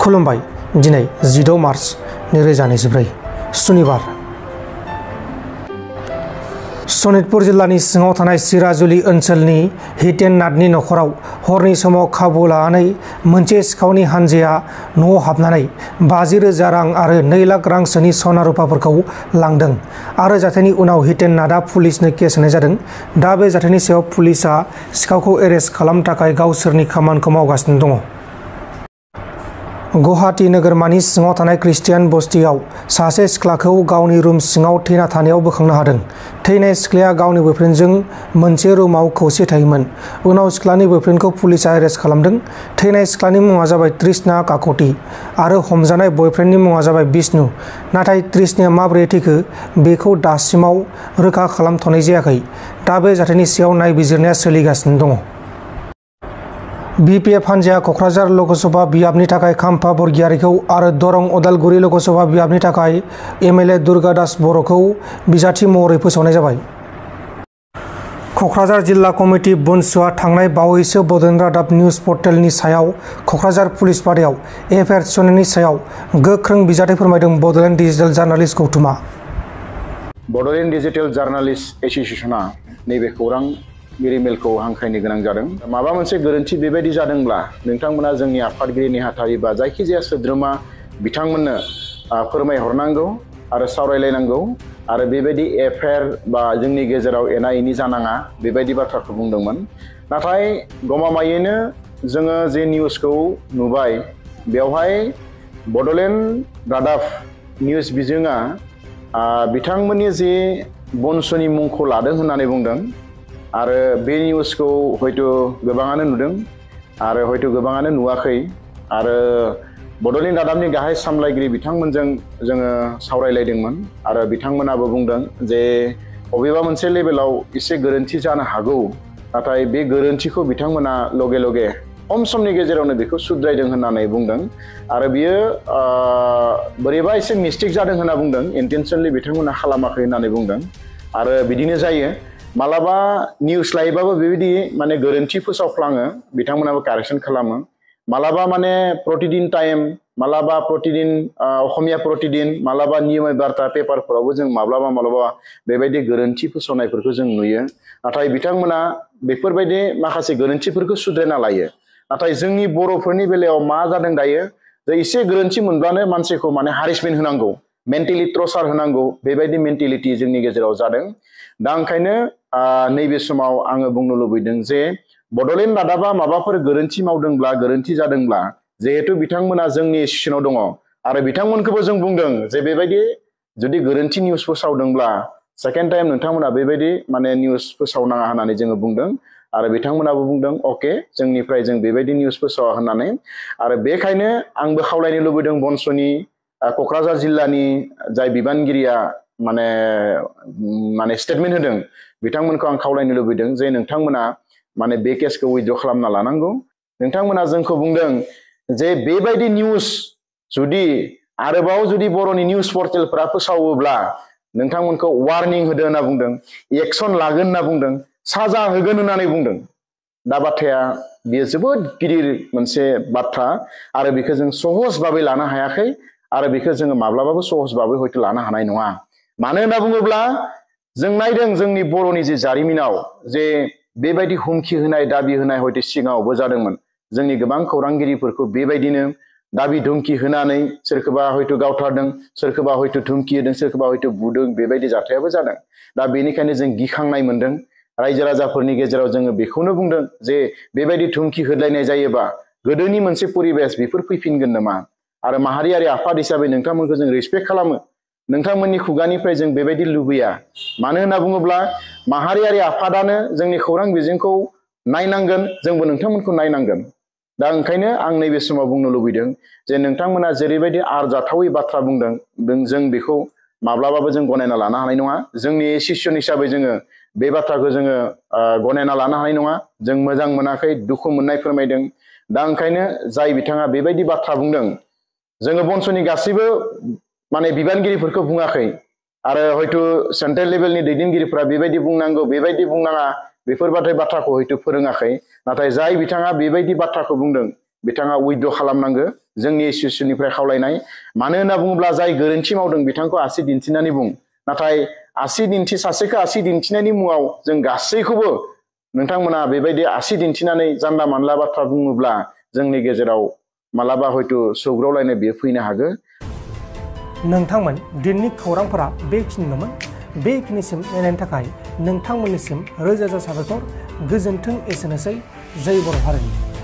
खुलुमबाय। दिनै 16 मार्च 2024 सुनिबार। सनितपुर जिल्लानि सिङाव थानाय सिराजुली ओनसोलनि हितेननाथनि नखराव हरनि समाव खाबु लानानै मोनसे सिखावनि हानजाया न'आव हाबनानै 50,000 रां आरो 2 लाख रांसोनि सना रुपाफोरखौ लांदों आरो जाथायनि उनाव हितेननाथआ पुलिसनो केस होनाय जादों। दा बे जाथायनि सायाव पुलिसआ सिखावखौ एरेस्ट खालामनो थाखाय गावसोरनि खामानिखौ मावगासिनो दङ। गुवाहाटी नोगोरमानि सिङाव थानाय ख्रिस्टियान बस्तियाव सासे सिख्लाखौ गावनि रुम सिङाव थैना थानायाव बोखांनो हादों। थैनाय सिख्लाया गावनि बयफ्रेन्डजों मोनसे रुमाव खौसे थायोमोन। उनाव सिख्लानि बयफ्रेन्डखौ पुलिसआ एरेस्ट खालामदों। थैनाय सिख्लानि मुङा जाबाय तृष्णा काकति आरो हमजानाय बयफ्रेन्डनि मुङा जाबाय बिष्णु। नाथाय तृष्णाया माबोरै थैखो बेखौ दासिमाव रोखा खालामथ'नाय जायाखै। दा बे जाथायनि सायाव नायबिजिरनाया सोलिगासिनो दङ। बिपिएफ हानजाया क'क्राझार लकसभा बियाबनि थाखाय खाम्फा बरगयारिखौ आरो दरं उदालगुरि लकसभा बियाबनि थाखाय एमएलए दुर्गा दास बर'खौ बिजाथि महरै फोसावनाय जाबाय। क'क्राझार जिल्ला कमिटि बुनसुआ थांनाय बावैसो बड'लेण्ड रादाब निउज पर्टेलनि सायाव क'क्राझार पुलिस बादायाव एफआइआर थिसननायनि सायाव गोख्रों बिजाथि फोरमायदों बड'लेण्ड डिजिटेल जार्नालिस्ट गौथुमा। बड'लेण्ड डिजिटेल जार्नालिस्ट एस'सिएशना नैबे खौरां मेलखौ हांख्रायनो गोनां जादों। माबा मोनसे गोरोन्थि बेबायदि जादोंब्ला नोंथांमोना जोंनि आफादगिरि नेहाथारि बा जायखिजाया सोद्रोमा बिथांमोननो फोरमायहरनांगौ आरो सावरायलायनांगौ आरो बेबायदि एफआइआर बा जोंनि गेजेराव एना एनि जानाङा बेबायदि बाथ्राखौ बुंदोंमोन। नाथाय गमामायैनो जोङो जे निउसखौ नुबाय बेवहाय बड'लेण्ड रादाब निउज बिजोङा बिथांमोननि जे बंस'नि मुंखौ लादों होननानै बुंदों आरो बे निउसखौ हयथ' गोबाङानो नुदों आरो हयथ' गोबाङानो नुवाखै आरो बड'लेण्ड रादाबनि गाहाय सामलायगिरि बिथांमोनजों जोङो सावरायलायदोंमोन आरो बिथांमोनाबो बुंदों जे बबेबा मोनसे लेभेलाव एसे गोरोन्थि जानो हागौ, नाथाय बे गोरोन्थिखौ बिथांमोना लगे लगे खम समनि गेजेरावनो बेखौ सुद्रायदों होननानै बुंदों आरो बियो बोरैबा एसे मिस्टेक जादों होनना बुंदों, इन्टेनसनलि बिथांमोना खालामाखै होननानै बुंदों। आरो बिदिनो जायो, मालाबा निउस लायोबाबो बेबायदि माने गोरोन्थि फोसावफ्लाङो, बिथांमोनाबो कारेक्सन खालामो। मालाबा माने प्रतिदिन टाइम, मालाबा प्रतिदिन असमिया प्रतिदिन, मालाबा नियम बार्ता पेपारफोरावबो जों माब्लाबा बेबायदि गोरोन्थि फोसावनायफोरखौ जों नुयो। नाथाय बिथांमोना बेफोरबायदि माखासे गोरोन्थिफोरखौ सुद्रायना लायो। नाथाय जोंनि बर'फोरनि बेलायाव मा जादों दायो, जे एसे गोरोन्थि मोनब्लानो मानसिखौ माने हारेसमेन्ट होनांगौ, मेन्टेलि टर्चार होनांगौ, बेबायदि मेन्टेलिटि जोंनि गेजेराव जादों। दा ओंखायनो नैबे समाव आङो बुंनो लुबैदों जे बड'लेण्ड रादाबा माबाफोर गोरोन्थि मावदोंब्ला, गोरोन्थि जादोंब्ला, जिहेथु बिथांमोना जोंनि एसोसिएसनाव दङ आरो बिथांमोनखौबो जों बुंदों जे बेबायदि जुदि गोरोन्थि निउस फोसावदोंब्ला सेकेन्ड टाइम नोंथांमोना बेबायदि माने निउस फोसावनाङा होननानै जोङो बुंदों आरो बिथांमोनाबो बुंदों अके, जोंनिफ्राय जों बेबायदि निउस फोसावा होननानै। आरो बेखायनो आंबो खावलायनो लुबैदों बंस'नि क'क्राझार जिल्लानि जाय बिबानगिरिया माने स्टेटमेन्ट होदों, बिथांमोनखौ आं खावलायनो लुबैदों जे नोंथांमोना माने बे केसखौ उइथड्र खालामना लानांगौ। नोंथांमोना जोंखौ बुंदों जे बेबायदि निउस जुदि आरोबाव जुदि बर'नि निउस पर्टेलफोरा फोसावोब्ला नोंथांमोनखौ वार्निं होदो होनना बुंदों, एक्सन लागोन होनना बुंदों, साजा होगोन होननानै बुंदों। दा बाथ्राया बेयो जोबोद गिदिर मोनसे बाथ्रा आरो बेखौ जों सहज भाबै लानो हायाखै आरो बेखौ जोङो माब्लाबाबो सहज भाबै हयथ' लानो हानाय नङा। मानो होनना बुङोब्ला जों नायदों जोंनि बर'नि जे जारिमिनाव जे बेबायदि हुमखि होनाय, दाबि होनाय हयथ' सिगाङावबो जादोंमोन। जोंनि गोबां खौरांगिरिफोरखौ बेबायदिनो दाबि धुमखि होनानै सोरखौबा हयथ' गावथारदों, सोरखौबा हयथ' धुमखि होदों, सोरखौबा हयथ' बुदों, बेबायदि जाथायाबो जादों। दा बेनिखायनो जों गिखांनाय मोनदों। रायजो राजाफोरनि गेजेराव जोङो बेखौनो बुंदों जे बेबायदि धुमखि होलायनाय जायोबा गोदोनि मोनसे परिबेस बेफोर फैफिनगोन नामा? आरो माहारियारि आफाद हिसाबै नोंथांमोनखौ जों रेसपेक्ट खालामो, नोंथांमोननि खुगानिफ्राय जों बेबायदि लुबैया। मानो होनना बुङोब्ला माहारियारि आफादानो जोंनि खौरां बिजोंखौ नायनांगोन, जोंबो नोंथांमोनखौ नायनांगोन। दा ओंखायनो आं नैबे समाव बुंनो लुबैदों जे नोंथांमोना जेरैबायदि आरजाथावै बाथ्रा बुंदों, जों बेखौ माब्लाबाबो जों गनायना लानो हानाय नङा। जोंनि एसोसिएसन हिसाबै जोङो बे बाथ्राखौ जोङो गनायना लानो हानाय नङा। जों मोजां मोनाखै, दुखु मोननाय फोरमायदों। दा ओंखायनो जाय बिथाङा बेबायदि बाथ्रा बुंदों, जोङो बंस'नि गासैबो माने बिबानगिरिफोरखौ बुङाखै आरो हयथ' सेन्ट्रेल लेभेलनि दैदेनगिरिफोरा बेबायदि बुंनांगौ, बेबायदि बुंनाङा, बेफोरबायदि बाथ्राखौ हयथ' फोरोङाखै। नाथाय जाय बिथाङा बेबायदि बाथ्राखौ बुंदों, बिथाङा उइथड्र खालामनांगौ जोंनि एसोसिएसननिफ्राय खावलायनाय। मानो होनना बुङोब्ला जाय गोरोन्थि मावदों बिथांखौ आसि दिन्थिनानै बुं, नाथाय सासेखौ आसि दिन्थिनायनि मुङाव जों गासैखौबो नोंथांमोना बेबायदि आसि दिन्थिनानै जानला मानला बाथ्रा बुङोब्ला जोंनि गेजेराव मालाबा हयतो सौग्रावलायनाय बेयो फैनो हागौ। नोंथांमोन दिनैनि खौरांफोरा बेखिनिल'मोन। बेखिनिसिम नायनायनि थाखाय नोंथांमोननिसिम रोजा रोजा साबायखर। गोजोन्थों। एसेनोसै। जय बर' हारिनि।